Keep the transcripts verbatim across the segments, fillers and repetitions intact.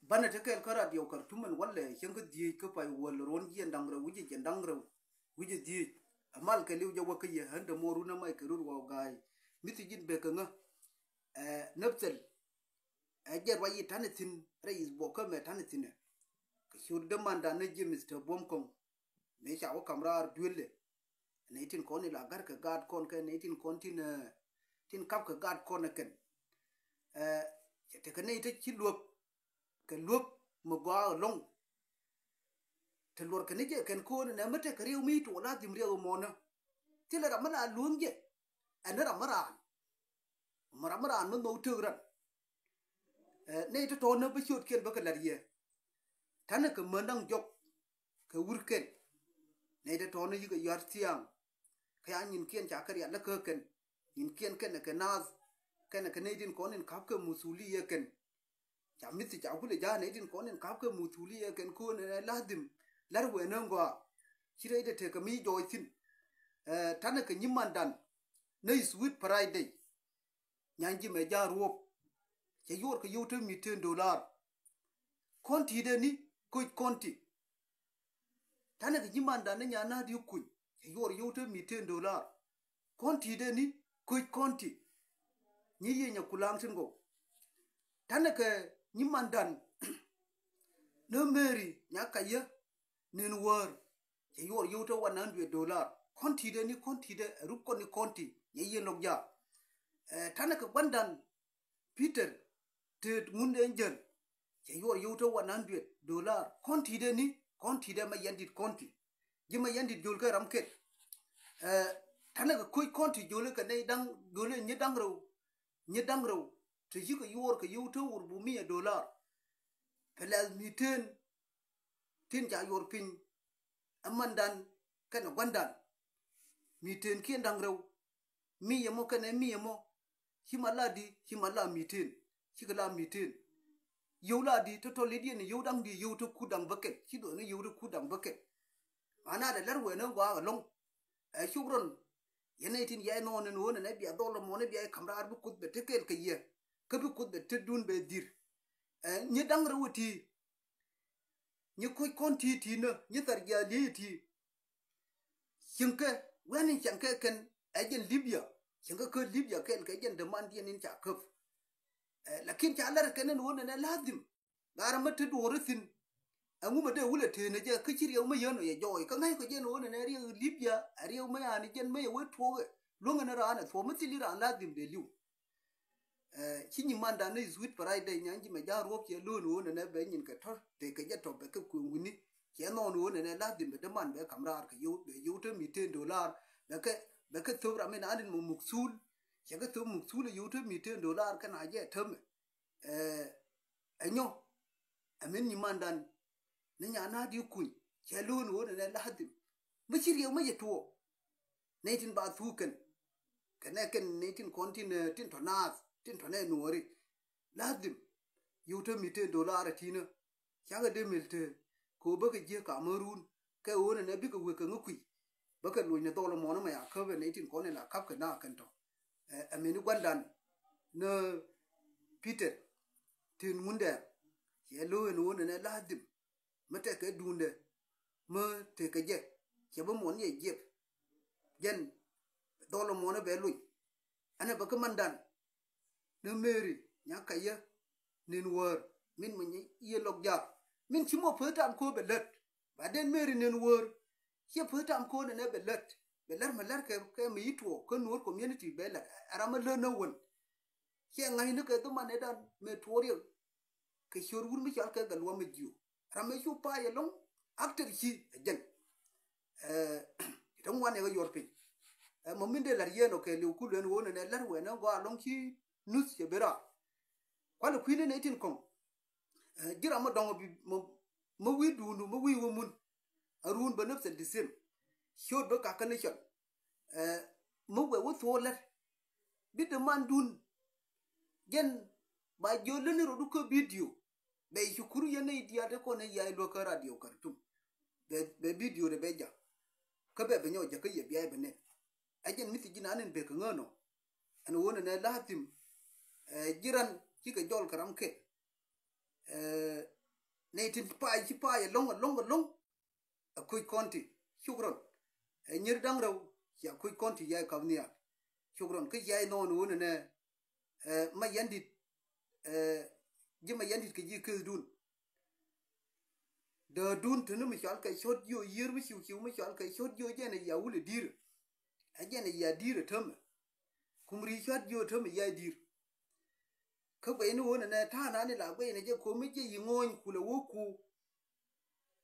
Banɛ te kɛɛl kä radio Khartoum ɛn walɛ cieŋ kä dhieec kä pay wäl ruɔ̱n jiɛn da̱ŋ rɛw wi̱cɛ jiɛn da̱ŋ rɛw wi̱cɛ dhieec. Ɛ mal kɛ liw jɛ wä kä yɛ ɣän dämuɔɔr wun ɛ may kɛ rut wä ga̱a̱c. Mi̱thi ji̱n bek kɛ ŋä. Ɛ, Nabthel. Ɛ jɛ ruac yi ta̱nɛ thi̱n rɛy ith buɔk kä mɛ ta̱nɛ thi̱n ɛ. Kɛ ciöt dämandan ni ji̱ Mister Buɔ̱m Kɔŋ. Mëë ca wä ka̱m raar duëël ɛ. Nɛy tin kɔn in la ga̱r kɛ gaat kɔn kɛ nɛy tin kɔn tin, ɛ, tin kap kɛ gaat kɔn ɛ kɛn. Ɛ, cɛ tekɛ nɛy te ci luäk kɛ luäk mi gɔaa ɛlɔ̱ŋ. Te luɔr kɛn ni jɛ kɛn ko̱o̱n ɛnɛ mi tekɛ riɛw mi tuɔɔk la dhim riɛw ɛmɔnä. Thilɛ ram mi la luäŋ jɛ. Ɛn ni ram mi raan. Mi ram mi raan mi nhɔk tëk ran. Ɛ, nɛy tɔ̱tɔ̱ ni bi ciötkiɛn bä kɛ la̱t yɛ. Ta̱nɛ kɛ män da̱ŋ jɔk kɛ wurkɛn. Nɛy tɔ̱tɔ̱ ni yikɛ yɔ̱a̱r thia̱a̱ŋ. Kɛ ya nyinkiɛn ca kɛ rial lä kä kɛn. Nyinkiɛn kɛnɛ kɛ naath. Kɛnɛ kɛ nɛy tin kɔn in ka̱p kɛ muthuliya kɛn. Ca mi̱thi ca kulɛ ja̱a̱n nɛy tin kɔn in ka̱p kɛ muthuliya kɛn ko̱o̱n ɛnɛ la̱dhim. La̱r wɛɛn ɛ ŋɔaa. Ci rɛy dee tekɛ mi jɔɔc thi̱n. Ɛ, ta̱nɛ kɛ nyimandan. Nä Sweet Friday. Nyan ji̱ mɛ ja̱a̱n ruɔ̱p. Cɛ yuɔr kɛ yio̱w te miten dolar. Kɔn ti̱i̱t ɛni koc kɔn ti. Ta̱nɛ kɛ nyimandan ni nyan na̱a̱t i̱ kuny. Cɛ yuɔr yio̱w te miten dolar. Kɔn ti̱i̱t ɛni koc kɔn ti. Nyi yiëë nyɛ kulaŋ tin gɔw. Ta̱nɛ kɛ nyimandan ni Mary nya kayä nin wäär. Cɛ yuɔr yio̱w te one hundred dolar. Kɔn ti̱i̱t ɛni kɔn ti̱i̱t ɛ rup kɔn ni kɔn ti nyɛ yiëë lɔk jaak. Ɛ, ta̱nɛ kɛ gua̱ndan Peter Tet Ŋundɛn Jäl. Cɛ yuɔr yio̱w te one hundred dolar. Kɔn ti̱i̱t ɛni kɔn ti̱i̱t ɛ mɛ yɛn dit kɔn ti. Ji̱ mɛ yɛn dit jol kɛ ram kɛt. Ɛ, ta̱nɛ kɛ koc kɔn ti jol kɛ nɛy da̱ŋ jol nyi da̱ŋ rɛw. Nyi da̱ŋ rɛw. Te yikɛ yuɔr kɛ yio̱w te wur bu miɛ dolar. Pɛ lɛth miten tin ca yuɔr piny. Ɛ mandan kɛnɛ gua̱ndan. Miten kiɛn da̱ŋ rɛw. Mi yɛ mɔ kɛnɛ mi yɛ mɔ. Ci ma la di, ci ma la miten. Cikɛ la miten. Yio̱w la di, tɔ̱tɔ̱ lidiɛn yio̱w da̱ŋ di, yio̱w te kut da̱ŋ bäkɛl. Ci duɔth ni yio̱w te kut da̱ŋ bäkɛl. Ana dɛ lär wɛɛn ɛ gɔaa ɛlɔ̱ŋ. Ɛ cuk rɔn. Yɛn ɛ tin yɛ nɔɔn ɛn ɣöö nɛnɛ bia dhɔl ɛmɔ ni bia yɛ ka̱m raar bi kuth bɛ te kɛɛl kɛ yɛ. Kä bi kuth bɛ te dun bɛ dhir. Ɛ nyi da̱ŋ rɛw ɛ ti. Nyi koc kɔn ti ti nä, nyi thar jiath liey ti. Cieŋkɛ, wɛn in cieŋkɛ kɛn, ɛ jɛn Libya. Cieŋkɛ kä Libya kɛl kɛ jɛn dämandiɛn in ca käp. Ɛ, lakin ca lɛr kɛn in ɣöö nɛnɛ la̱dhim. Gaa ram mi te duɔ̱ɔ̱r ithin. Ɛŋu mi dee wulɛ tëënɛ jɛ, kä ci riɛw mi yän ɔ yɛ jɔɔy. Kä ŋa̱ckɔ jɛn ɣöö nɛnɛ riɛw Libya, ɛ riɛw mi yani jɛn mi yɛ wee tuɔɔkɛ. Luäŋɛ ni raan ɛ thuɔ̱k mi thil i̱ raan la̱dhim dee li̱w. Ɛ, ci nyimandan ni Sweet Friday nyan ji̱ mɛ ja̱a̱n ruɔ̱p cɛ lo̱o̱n ɣöö nɛnɛ bɛ nyin kɛ tɔ̱, tëë kɛ jɛ tɔ̱ bɛ kɛ kueŋ wi̱ni. Cɛ nɔɔn ɣöö nɛnɛ la̱dhim bɛ däman bɛ ka̱m raar kɛ yio̱w, bɛ yio̱w te miten dolar. Bɛ kɛ, bɛ kɛ thöp ram in an in mɔ muk thul. Cɛ kɛ thöp muk thul ɛ yio̱w te miten dolar kɛn a jɛ tämɛ. Ɛ, ɛ nyɔ. Ɛ min nyimandan. Ni nyan na̱a̱t i̱ kuny. Cɛ lo̱o̱n ɣöö nɛnɛ la̱dhim. Mi ci riɛw mi yɛ tuɔɔk. Nɛy tin ba thuk kɛn. Kɛnɛ kɛn nɛy tin kɔn tin, ɛ, tin tɔ naath, tin tɔ nɛ nuɔɔri. La̱dhim. Yio̱w te miten dolar ɛ ti̱nä. Cakɛ dee mil te. Kɛ ɣöö bäkɛ jiäk Kamerun. Kɛ ɣöö nɛnɛ bikɛ wek kɛ ŋä kui̱. Bäkɛ loc ni dhɔl ɛmɔni mɛ ya käp ɛ nɛy tin kɔn in la ka̱p kɛ na kɛn tɔ. Ɛ, ɛ mini gua̱ndan. Ni Peter. Tin Ŋundɛn. Cɛ lo̱o̱ ɛn ɣöö nɛnɛ la̱dhim. Mi tekɛ duundɛ mi tekɛ jɛ cɛ bi muɔn yɛ jiɛp. Jɛn dhɔl muɔn bɛ luny. Ɛn ɛ bɛ kä mandan ni Mary nya kayä nin wäär min mi nyi i̱ lɔk jaak min ci mɔ peth tam ko̱o̱p bɛ lät. Ba den Mary nin wäär ciɛ peth tam ko̱o̱p nɛnɛ bɛ lät bɛ lät mi lät kɛ kɛ mi i̱ tuɔɔk kä Nuɔr community bɛ lät. Ɛ ram mi lät ni wän. Ciɛ ŋa̱cni kɛ dhumanidan mëë tuɔɔk riɛk. Kɛ ciöt wur mi cɔal kɛ Gatluak Majök. Ram mëë cu pay ɛlɔ̱ŋ. Actor ci ɛ jɛn. Ɛ, ti te ŋuan ɛ kɛ yuɔr piny. Ɛ, mɔ min dee la̱r yɛn ɔ kɛ liw kul ɛn ɣöö nɛnɛ la̱r wɛn ɛn gɔaa ɛlɔ̱ŋ ci nuth cɛ ben raar. Kualɛ kui̱n ɛn ɛ tin kɔ̱ŋ. Ɛ, ji̱ ram mi dɔ̱ŋ bi mɔ, mɔ wi̱i̱ duundu, mɔ wi̱i̱ wä mun. Ɛ ruun bä nafs al-jism. Ciöt bä kakä ni cɔl. Ɛ, mi wee wä thuɔɔk lät. Bi dämandun. Jɛn ba jiök lätni rɔɔdu kä bidio. Bɛ ci kur yɛn nɛy diaal te kɔn ɛ yac luäk kä radio Khartoum. Bɛ, bɛ bidio dɛ bɛ jak. Kä bɛ bɛ nyɔk jak kä yɛ bia yɛ bɛ nɛn. Ɛ jɛn mi thi ji̱n an in bek kä ŋään ɔ. Ɛn ɣöö nɛnɛ la̱a̱ thim. Ɛ, ji̱ ran cikɛ jɔl kɛ ram kɛl. Ɛ, Nɛy tin pa̱a̱c ci pa̱a̱c ɛlɔ̱ŋ ɛlɔ̱ŋ ɛlɔ̱ŋ. Ɛ koc kɔn ti. Cukran. Ɛ nyir da̱ŋ rɛw. Cia koc kɔn ti yay kap nhial. Cukran kä yay nɔɔn wun ɛnɛ. Ɛ ma yandit. Ɛ ji̱ ma yandit kɛ ji̱ keth dun. Däärdun teni mi cɔal kɛ cɔt jiö yiër mi ciw ciw mi cɔal kɛ cɔt jiö jɛn ɛ ya wulɛ di̱r. Ɛ jɛn ɛ ya di̱r ɛ tämɛ. Kum ri cɔt jiö tämɛ ya di̱r. Kä guɛy ni wun ɛnɛ ta̱a̱ nani la guɛy ni jɛ komi jɛ yi ŋɔɔny kulɛ wä ku.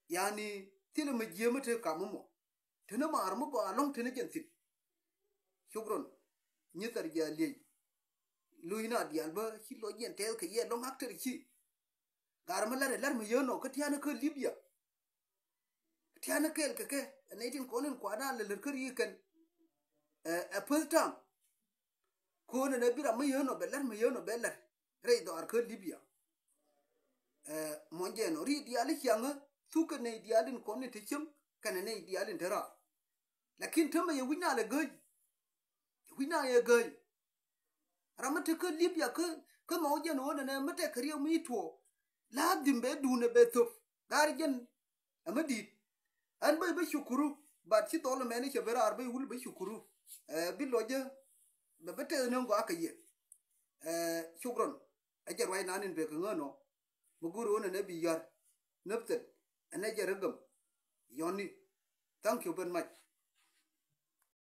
Yani thilɛ mi jiɛ mi te kam mi mɔ. Teni maar mi gɔaa lɔŋ teni jɛn thin. Cukran. Nyi thar jɛ a liey. Luy na diaal bä ci lɔ jɛn tɛth kɛ yɛ lɔŋ actor ci. Gar mi lar ɛ lar mi yön ɔ kä tianɛ kä Libya. Tianɛ kɛɛl kɛ kɛ ɛ nɛy tin kɔn in kuadan lɛ lär kä ri kɛn. Ɛ ɛ peth tam. Ko̱n ɛn ɛ bi ram mi yön ɔ bɛ lar mi yön ɔ bɛ lar rɛy dhɔaar kä Libya. Ɛ mɔny jɛn ɔ ri diaal i̱ ciaŋä thuk kɛ nɛy diaal in kɔn in te cieŋ kɛnɛ nɛy diaal in te raar. Lakin tämɛ yɛ wi̱c na lɛ gääc. Yɛ wi̱c na yɛ gääc. Ram mi te kä Libya kä kä mɔc jɛn ɣöö nɛnɛ mi tɛk kɛ riɛk mi tuɔɔk. La̱a̱ dhim bɛ duun ɛ bɛ thöp. Gaari jɛn ɛ mi di̱i̱t. Ɛn bä i̱ bä cukuru. Bat ci dhɔl mɛn i̱ cɛ ben raar bä i̱ wul bä cukuru. Ɛ bi lɔcä. Bɛ bä tɛth ni ŋɔak kɛ yɛ. Ɛ cukran. Ɛ jɛ ruac nan in bek kɛ ŋän ɔ. Mi go̱o̱r ɣöö nɛnɛ bi yɔ̱a̱r. Näpthɛl. Ɛn ɛ jɛ rɛ gäm. Yɔ̱ni. Thank you very much.